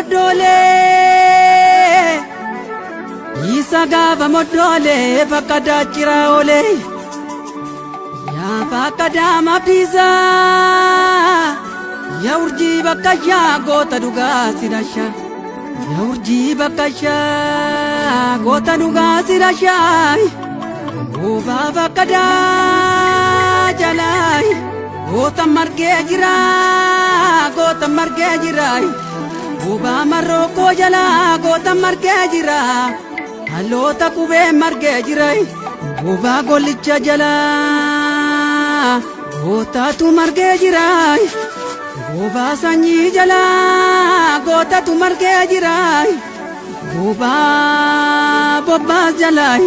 Moddoolee, isa gaafa moddoolee bakka daachiraa oolee. Yaa bakka daama abdiisaa, yaa urjii bakka yaa goota dhugaa si dhasha. Yaa urjii bakka yaa goota dhugaa si dhasha. Goobaa bakka daa jalaa goota margee jira, goota margee jira. Goobaa marrookoo jalaa goota margee jira. Haloota qubee margee jira. Goobaa gollicha jalaa gootatu margee jira. Goobaa sanyii jalaa gootatu margee jira. Goobaa bobbaas jalaa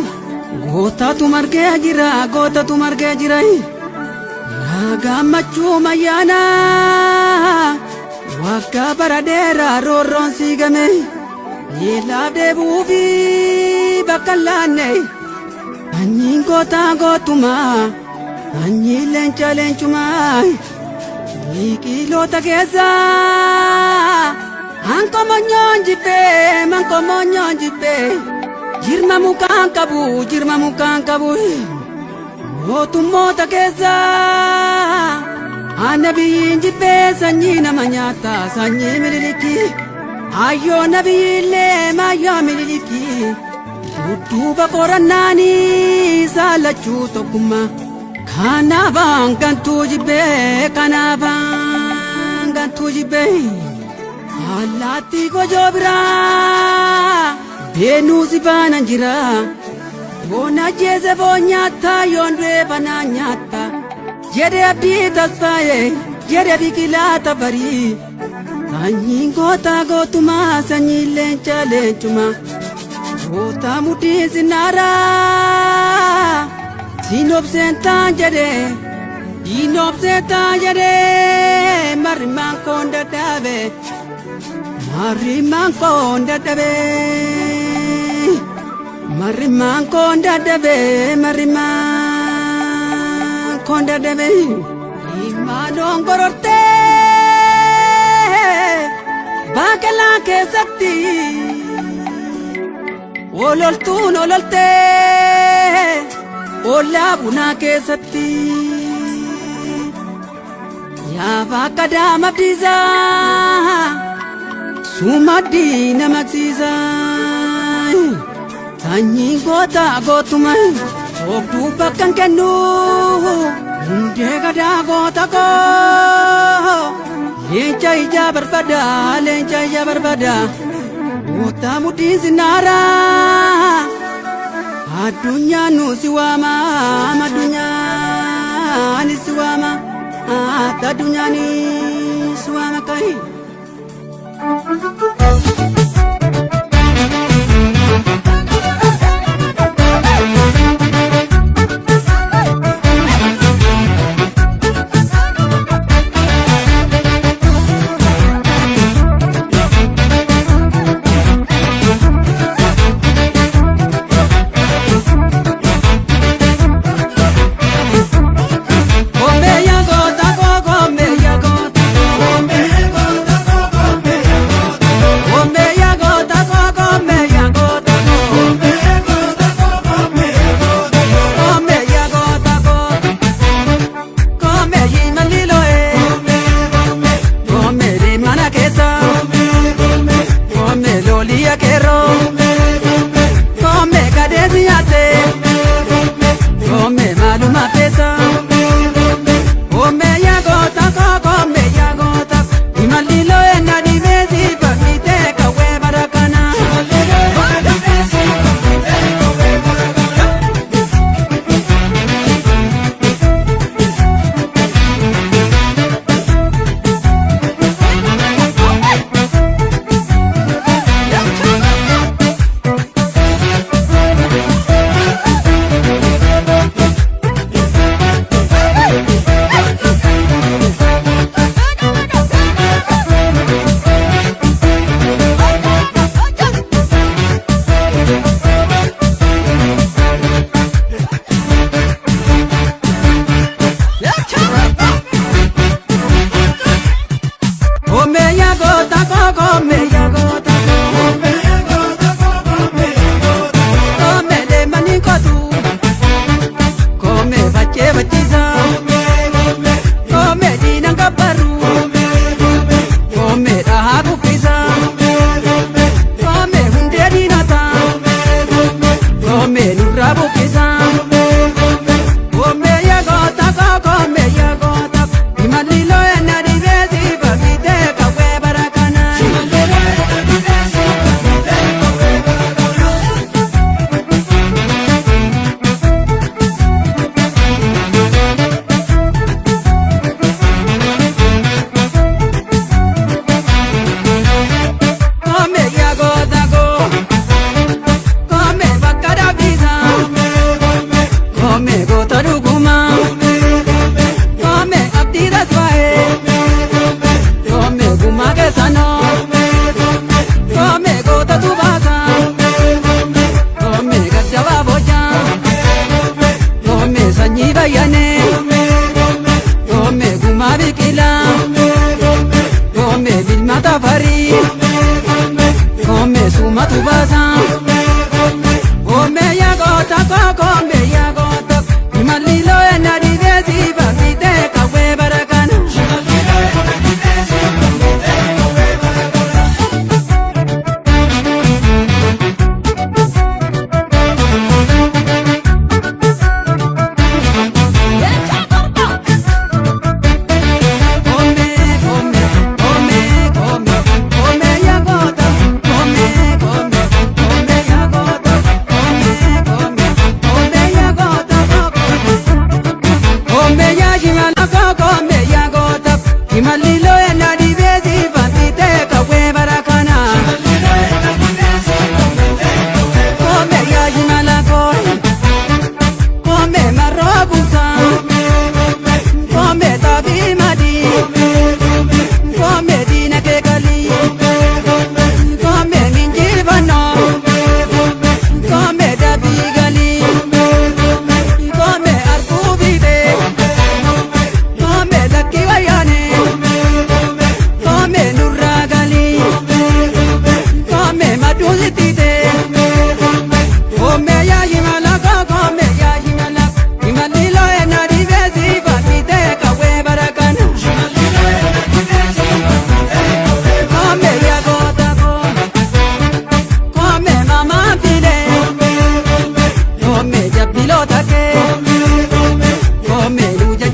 gootatu margee jira, gootatu margee jira. Yaa gammachuu mayyaanaa waggaa bara dheeraa roorroon siigame. Beelaaf deebi'uu fi bakka hin laanne. Sanyiin gootaa gootumaa, sanyiin leenca leencumaa. Biqiloota keessaa hankomonyoon jibbee, mankomonyoon jibbee. Jirma mukaan qabu, jirma mukaan qabu. Mootummoota keessaa ana biyyiin jibbee sanyii nama nyaata, sanyii Mililikii. Hayyoo nabiyyiillee maayyoo Mililikii. Dudduuba qorannaanii saalachuu tokkummaa. Kanaafaan gantuu jibbee, kanaafaan gantuu jibbee. Allaattii gojoo biraa beenuu si baanan jira. Yoon ajjeese foon nyaatta, yoon du'e banaa nyaatta. Jedhe abdii tasfaayee, jedhe biqilaa tafarii. Sanyiin gootaa gootumaa, sanyiin leenca leencumaa. Goota mudhiin sinnaaraa. Siinobseen taan jedhe, siinobseen taan jedhe. Marrimaan koon dadhabe, marrimaan koon dadhabe. Marrimaan koon dadhabe, marrimaan koon dadhabe. Imaanoon gorortee baaqelaa keessatti. Ololtuun ololtee ollaa bunaa keessatti. Yaa bakka daama abdiisaa sumaddii nama maqsiisaa. Sanyiin goota gootuma soobduu bakka hin kennu. Hundee gadaa goota koo leenca ijaa barbada, leenca ijaa barbada. Goota mudhiin sinnaaraa addunyaan nu si waama, addunyaan si waama, addunyaan si waama kai. Komeya goota koo, komeya goota koo. Komeya goota koo, komeya goota koo. Komeya goota koo. Komeyi maliloe. Komeri mana keessa. Kome loliya keeroo. Kome kadeesi nyaate. Kome maaluma keessa. Komeya goota koo, komeya goota. Imalilo na dhibee bakite kawwee barakana. Komeya goota koo, komeya goota.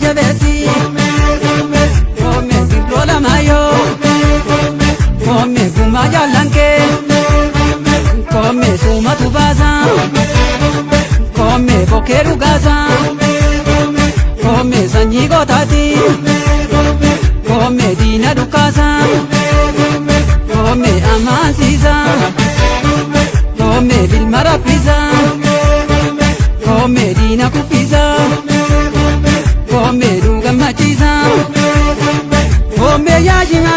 jajjabeessi. Koomee sirroo lamaayoo. Koomee gumaa jaallankee. Koomee suumatu baasa. Koomee bokkee dhugaasa. Koomee sanyii gootaati. Koomee diina dukkaasa. Koomee amaansiisa. Koomee ilma raffisa. Koomee diina kuffisa. Koomee nu gammachiisa. Koomee yaashima.